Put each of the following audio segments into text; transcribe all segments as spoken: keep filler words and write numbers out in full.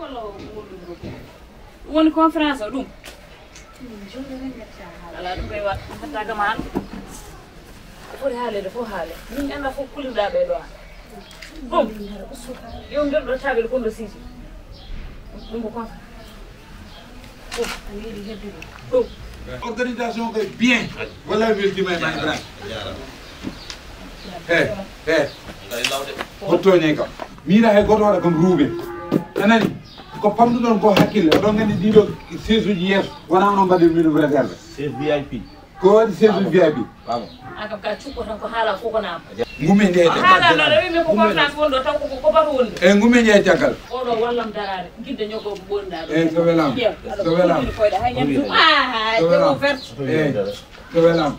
Walla o wondude ko ɗum woni conférence o ɗum. Alaa ɗum koye waɗ hatta gam haalde. Ko foti haaleede fof haale. Min annda fof kulirɗaa ɓee ɗo an. Ɗum yo ngel ɗo taɓel kondo sisi. Ɗum ko conférence. Ɗum. Organisation koye bien. Walla weltima e ma Ibrahima. He he. Hottoñe kam. Miira hay goto waɗa kam ruube. Anani. Ko pamduɗon ko hakkille oɗon gandi ɗiɗo seize uji yeeso wona onon mbaɗi minum réserve. Seize vip. Ko waɗi seize uji vip. An kam ka cukko tan ko haala fof ko naam. Gumi nde haala no ɗawi mi ko conférence wonɗo taw ko ko bato wonde. E gumi nde caggal. Oɗo wallam daraade gidde ñogo ɓonɗa ɗo. E so welama. So welama. Koyɗa hay ñam ɗum. Ah, hay ko vert. E so welama.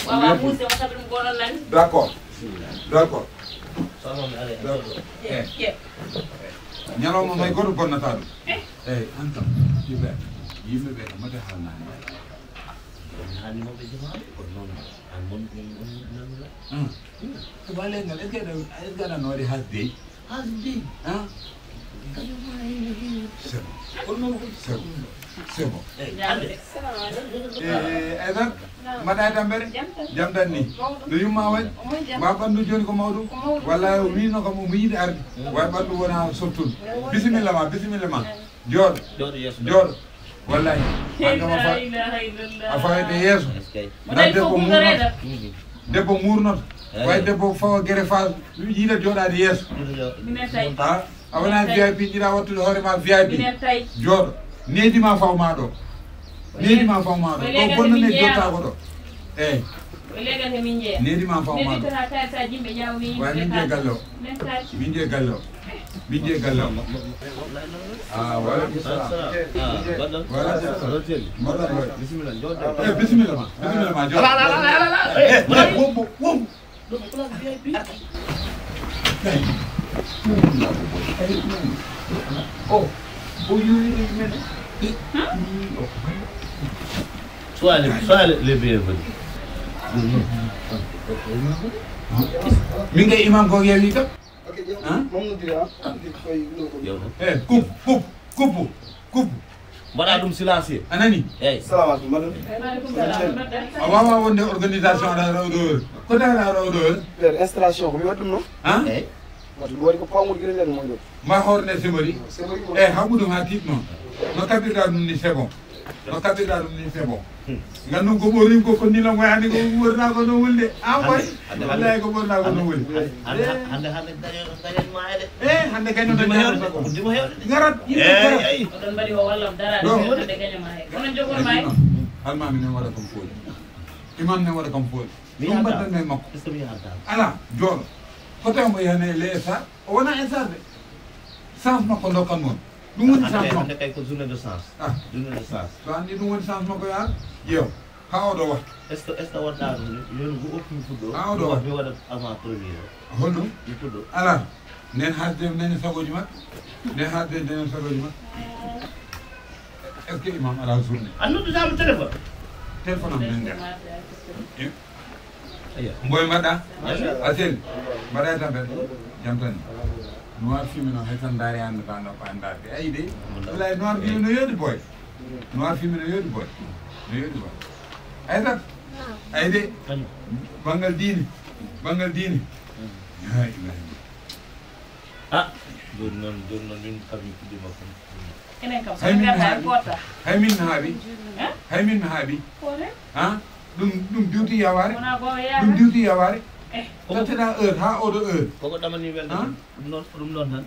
Wawa muusde o sabi ɗum gonon nani. D'accord. D'accord. D'accord. E ñalawma hay goto bonnata ɗum. Eyyi an kam yimɓe yimɓe ɓe kam mate haalnani. Haalni mawɓe jamaaɓe ko noon an mon nanula. Ko balegal est ce que est ce que aɗa noori hasde? Hasde. Kañum ma hino heewi. C'est bon. C'est bon. C'est bon. Eyyi hande. Aysata. Mbaɗa e tampere? Jam tan ni? No yumma waɗi? Ma ɓanndu jooni ko mawɗo? Walla o wiino kam omo yiɗi arde. Way ɓanndu wona sottude. Bisimilla ma, bisimilla ma. Jooɗo. Jooɗo yeeso. Jooɗo. Wallahi. An kam a fa- a fawete yeeso. Na debbo murnoto. Debbo murnoto. Way debbo fawa gere fa yiɗa jooɗaade yeeso. A wona vip jiɗa wattude hoore ma vip. Jooɗo. Needi ma faw ma ɗo. Needi ma faw ma ɗo ɗo bonno ne jottako ɗo. Eyyi. Needi ma faw ma ɗo. Way min je galle o. Min je galle o. Min je galle o. Ah, waleykum salam. Waleykum salam. Mbaɗɗon ko? Bisimilla jooɗo. Eyyi bisimilla ma. Bisimilla ma jooɗo. Eyyi wombo wombo. Ɗo ko place vip. Ay. Ay. O o yowino yimɓe ne. Soyez les soyez les bienvenus. Min kay imam ko yewi kam. E kup kup kup kup. Mbaɗa ɗum silencieux. A nani? Eyyi. Salamu aleykum, madame. A wawa wonde organisation aɗa aɗa oɗo heure. Ko tawa aɗa aɗa oɗo heure? Nder installation ko mi waɗi ɗum noon. Han? Eyyi. Wata ɗum waɗi ko pawgol gila nden mon ɗo. Ma hoore nde semori? Semori ko. Eyyi, haɓu ɗum ha tiiɗ noon. No kaɓirɗa ɗum ni c'est bon. No kaɓirɗa ɗum ni c'est bon. Nganndu ko ɓorin ko ko nila mo yani ko ɓorna ko no wulde. An koy. Wallahi ko ɓorna ko no wuli. Hande hande gaño gaño ma ede. Eh, hande gaño gaño. Ngarat. Oɗon mbaɗi o walla dara hande gaño ma he. Onon jogor ma he. Almami ne waɗa kam fooli. Imam ne waɗa kam fooli. Ɗum mbaɗɗan men makko. Ala jooɗo. Ko taw mo yani le sa o wona en sarde. Sans makko dokkan mon. Ɗum woni chance makko. Hande kay ko journée de chance. Ah. Journée de chance. So anndi ɗum woni chance makko yaar yew ha oɗo wa. Est ce que est ce que wonɗa ɗum yoni ko oppi mi fuɗɗo? Ha oɗo wa mi waɗa avant premier o. Holɗum? Mi fuɗɗo ala. Nden hasde nden sagoji maɓɓe. Nden hasde nden sagoji maɓɓe. Est ce que imam ala journée? An noddutama téléphone. Téléphone am nden nder. Mboy mbaɗa. Asen mbaɗa e tampere. Jam tan. Noir fimi noon hay tan ndaari annda tan ɗo ko anndaade ayi de. Wallay noir fimi no yooɗi boy. Noir fimi no yooɗi boy. No yooɗi boy. Ayi tan. Ayi de. Banngal diine. Banngal diine. Ha ilahi. Ah. Joni noon joni noon min kam mi puɗɗima kam. Enen kam so min ngarta en gotta. Hay min mi haaɓi. Hay min mi haaɓi. Ha? Ɗum ɗum diwti yawaare. Ɗum diwti yawaare. Tottata heure ha oɗo heure. Koko ɗamani welde. Ɗum noon ɗum noon tan.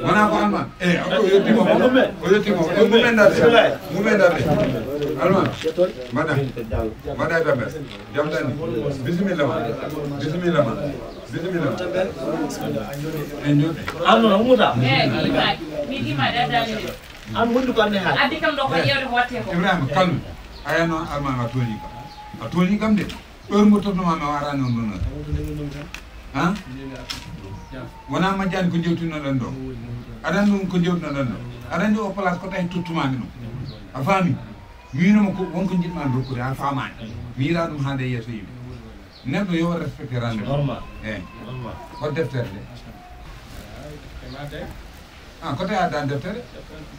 Wona ko alma e o yettima o yettima o mumen darde mumen darde alma mbaɗa mbaɗa e dambe jam tan ni bisimilla ma bisimilla ma bisimilla ma en jooɗe an noon a humuta mi ɗima ɗaɗɗani de an wondu ko anne haala addi kam ɗo ko ƴewde ko watte ko ibrahima kalmi aya noon alma a tooñi kam a tooñi kam de heure mo tottuma mi warani on ɗon han wona majjani ko jewtinoɗen ɗo aɗan ɗum ko jewtinoɗen ɗo aɗa andi o place ko tawi tottumami ɗum a faami mi winoma ko wonko jiɗma rokkude a famani mi yira ɗum hande yeeso yimɓe neɗɗo yo respecté rendez vous normal eyi normal ko deftere nde Ah, ko tawi addani deftere?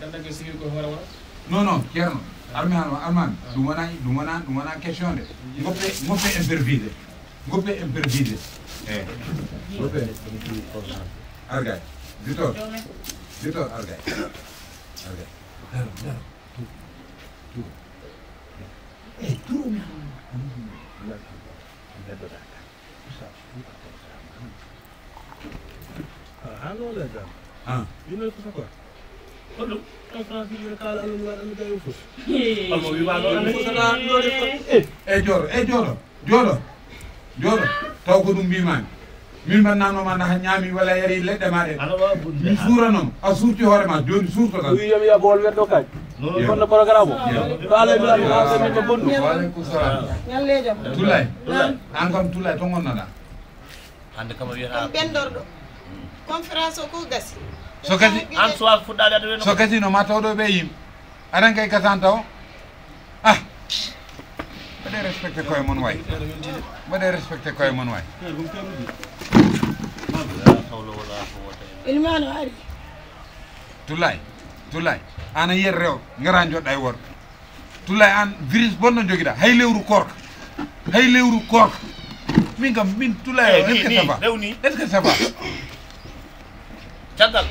Gandal ngal siwiri ko hoore wona? Non, non, Ceerno. Armi han, armami. Ɗum wona, ɗum wona, ɗum wona question de. Ngoppe, ngoppe improvisé. Ngoppe improvisé. Eh. Ngoppe. Argay. Victor. Victor, argay. Argay. Daro, daro. Turo. Eh, turo mi. Ah. Ino ko sako. Ko ɗum? Conférence ɓe kaala Allah mi waɗa mi gayo fof. Almo wi waɗo Allah fof sana ɗo de. Eh, jooɗo, eh, jooɗo, jooɗo, jooɗo. Taw ko ɗum mbimami. Min mbannanoma na ha ñaami walla yari leɗɗe ma ɗe. Mi suuranoma, a suurti hoore ma, joni suurto tan. Wi yomi ya bol weddo kay. Kono programme o. Yo. Faale mi Allah ko bondu. Wa alaikum salam. Ñallejo. Tulay. Tulay. An kam Tulay to ngonnata. Hande kam a wiyata ɗum ɓendorɗo. Conférence o ko gasi. So gasi. An suwa fuɗɗade ade weno. So gasi no ma tawɗo ɓe yim. Aɗan kay gasanta o. Ah. Mbaɗe respecté koye mon way. Mbaɗe respecté koye mon way. Ilmano ari. Tulay. Tulay. Ana yer rew. Ngara joɗɗa e worɓe. Tulay an virus bonno jogiɗa hay lewru korka. Hay lewru korka. Min kam min Tulay o, est-ce que ça va? Est-ce que ça va? Caggal.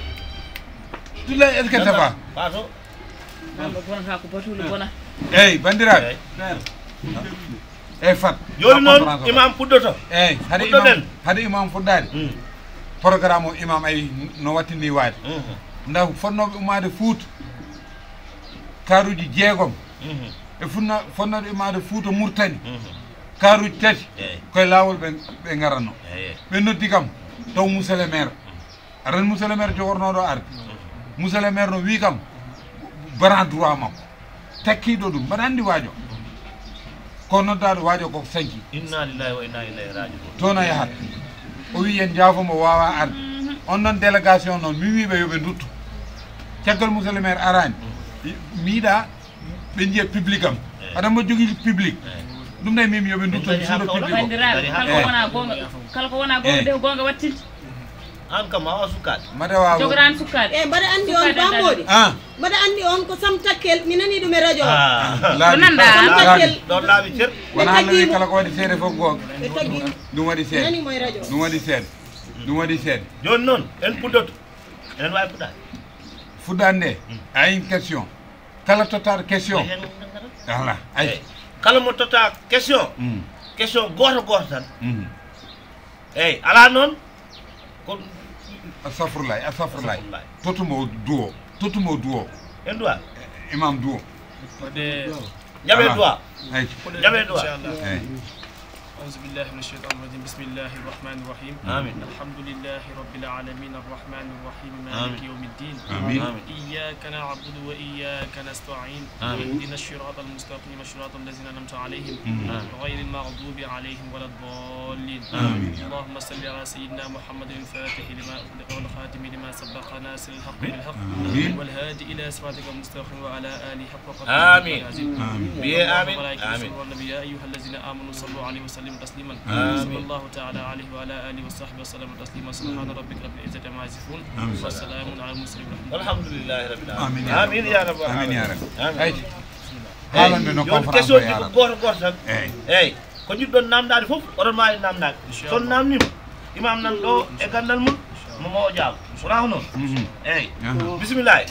Tulay, est-ce que ça va? Faso. Nanɗo bonata ko batuli bona. Eyyi bandiraɓe. Eyyi fat. Joni noon imam puddoto. Eyyi hade imam, hade imam fuɗɗade. Programme o imam ay no wattini waade. Nda fotnoɓe ummade Fuuta. Karuji jeegom. E funna fonnode maade Fuuta Murtani. Karuji tati. Koye laawol ɓe ɓe ngaranno. Ɓe noddi kam taw monsieur le maire. Aran monsieur le maire jogornoɗo arde. Monsieur le maire no wi kam bras droit makko takkiɗo ɗum mbaɗa andi waajo. Ko noddaɗo waajo koko sanki. Inna lillahi wa inna ilayhi rajiun. Toon a yahat. O wi en jaafo mo wawa arde. On noon délégation noon mi wiɓe yoɓe dutto. Caggal monsieur le maire arani. Miiɗa ɓe njiya public am. Aɗa mo jogii public. Ɗum ne min yoɓe dutto mi suuɗo public o. Bandiraɓe kala ko wona gonga kala ko wona gonga de ko gonga wattinde. An kam a wawa sukkaade. Mbaɗa wawa. Jogoran sukkaade. E mbaɗa andi on bamboɗi. Ah. Mbaɗa andi on ko Sam Takkel mi nani ɗum e radio. Ko nanda. Sam Takkel. Ɗon laaɓi cer. Wona laaɓi kala ko waɗi seede fof gonga. Ɓe tagi. Ɗum waɗi seede. Nani mo e radio. Ɗum waɗi seede. Ɗum waɗi seede. Joni noon en puddoto. Enen wawi fuɗɗade. Fuɗɗade nde. A une question. Kala tottaɗo question. Ala ay. Kala mo totta question. Question goto goto tan. Eyyi ala noon. Ko astafurlay astafurlay. Tottumo duwo tottumo duwo. En duwa. Imam duwo. Jaɓe duwa. Jaɓe duwa. Inchallah. Eyyi. أعوذ بالله من الشيطان الرجيم. بسم الله الرحمن الرحيم. آمين. الحمد لله رب العالمين الرحمن الرحيم مالك يوم الدين. آمين. إياك نعبد وإياك نستعين. آمين. اهدنا الصراط المستقيم صراط الذين أنعمت عليهم غير المغضوب عليهم ولا الضالين. آمين. اللهم صل على سيدنا محمد الفاتح لما أغلق والخاتم لما سبق ناصر الحق بالحق والهادي إلى صراطك المستقيم وعلى آله حق قدره ومقداره العظيم. آمين. آمين. الله وملائكته يصلون على النبي يا أيها الذين آمنوا صلوا عليه وسلموا تسليما. آمين. صلى الله تعالى عليه وعلى آله وصحبه وسلم تسليما. سبحان ربك رب العزة عما يصفون. آمين. وسلام على المرسلين والحمد لله. والحمد لله رب العالمين. آمين يا رب. آمين يا رب. آمين. Ay. Haalande no conférence o yarata. Question ji ko goto goto tan. Eyyi. Eyyi. Ko jiɗɗon namdade fof oɗon mbawi namdade. Son namnima imam nan ɗo e gandal mum mo mo o jaabo wona ko noon. Eyyi. Bisimillahi.